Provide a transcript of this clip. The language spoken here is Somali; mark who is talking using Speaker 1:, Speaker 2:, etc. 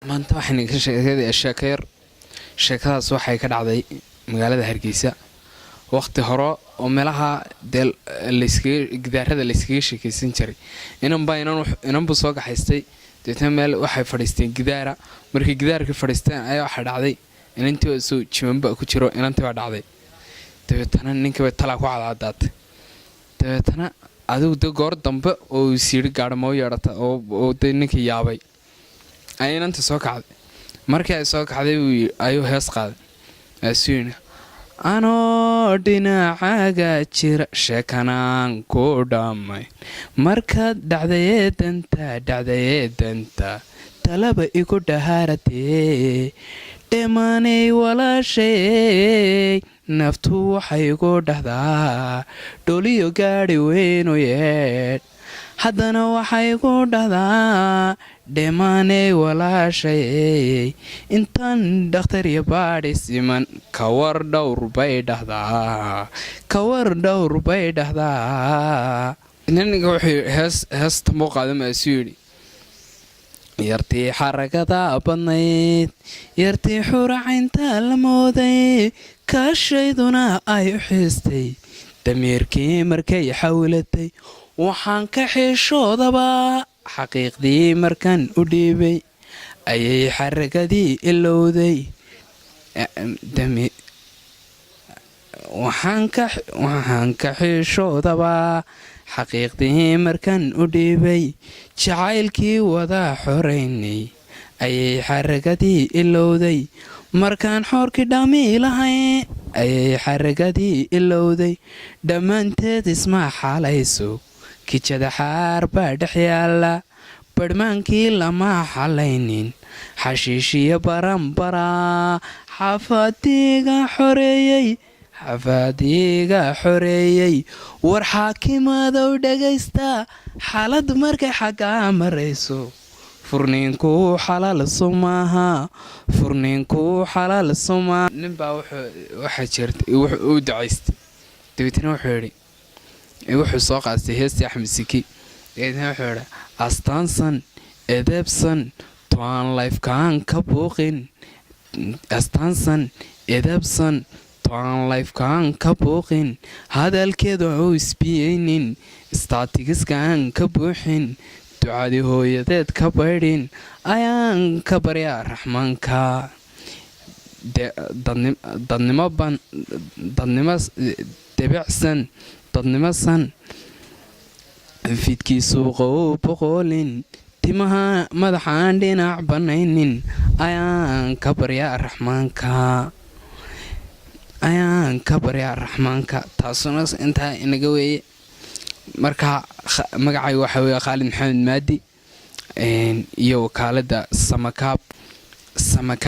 Speaker 1: Maanta waxaan ka sheekada sheeko yar. Sheekadaas waxay ka dhacday magaalada Hargeysa waqti hore oo meelaha dee layskaga gidaarada layskaga sheekaysan jiray. Inanbaa inanbuu soo kaxaystay. Dabeetna meel waxay fadhiisteen gidaara. Markay gidaarkii fadhiisteen ayaa waxaa dhacday inantii oo soo jimanba ku jiro, inantii baa dhacday. Dabeetana ninkiibay talaa ku cadcadaatay. Dabeetana adigu de goor dambe oo is yidhi gaadhamo yeedhata oo dee ninkii yaabay ayay inantii soo kacday. Markii ay soo kacday ayuu hees qaaday. Kaasuu yidhi: "Anoo dhinacaaga jira, sheekanaan ku dhammayn, markaad dhacdayee danta, dhacdayee danta, talaba igu dhahaaratee, dheemaanay walaashay, naftu waxay igu dhahdaa dholiyo gaadhi weynu yeedh, haddana waxay igu dhahdaa dheemaanay walaashay, intaan dhakhtar iyo baadhis iman kawar dhowr bay dhahdaa, kawar dhowr bay dhahdaa." Ninka wuxuu hees heestan buu qaaday. Maasuu yidhi: "Yartii xaragada badnayd, yartii xuracaynta la mooday, kaashayduna ay u xiistay, damiirkii markay xawlatay, waxaan ka xishoodaba xaqiiqdii markaan u dhiibay, ayay xaragadii ilowday. Waxaan ka xishoodaba xaqiiqdii markaan u dhiibay, jacaylkii wada xoraynay, ayay xaragadii ilowday. Markaan xoorkii dhammi lahayn, ayay xaragadii ilowday. Dhammaanteed isma xalayso, kijada xaar baa dhex yaalla, badhmaankii lama xalaynin, xashiishiyo baranbaraa xaafadiiga xoreeyey, xaafadiiga xoreeyey. War xaakimadow dhagaysta, xaalad markay xaggaa marayso, furniinku xalaal sumaaha, furniinku xalaal sumaa." Ninbaa waxaa jirta uu ducaystay. Dabeetna wuxuu yidhi, wuxuu soo qaastay heestii Axmed Siki. Dabeetna wuxuu yidhi: "Astaansan, edebsan, toan lifekaan ka buuqin, astaansan, edebsan, toan lifekaan ka buuqin, hadalkeedu u isbiyeynin, statisticskaan ka buuxin, ducadii hooyadeed ka baydhin, ayaan ka baryaa Raxmaanka. Dadnimo debecsan, dadnimosan, fidkii suuqa u boqoolin, timaha madaxaan dhinac bannaynin, ayaan ka baryaa Raxmaanka, ayaan ka baryaa Raxmaanka." Taasuna intaa inaga weeye. Marka magacayga waxaa weeye Khaalid Maxamed Maadi iyo wakaaladda Samakaab Samakaab.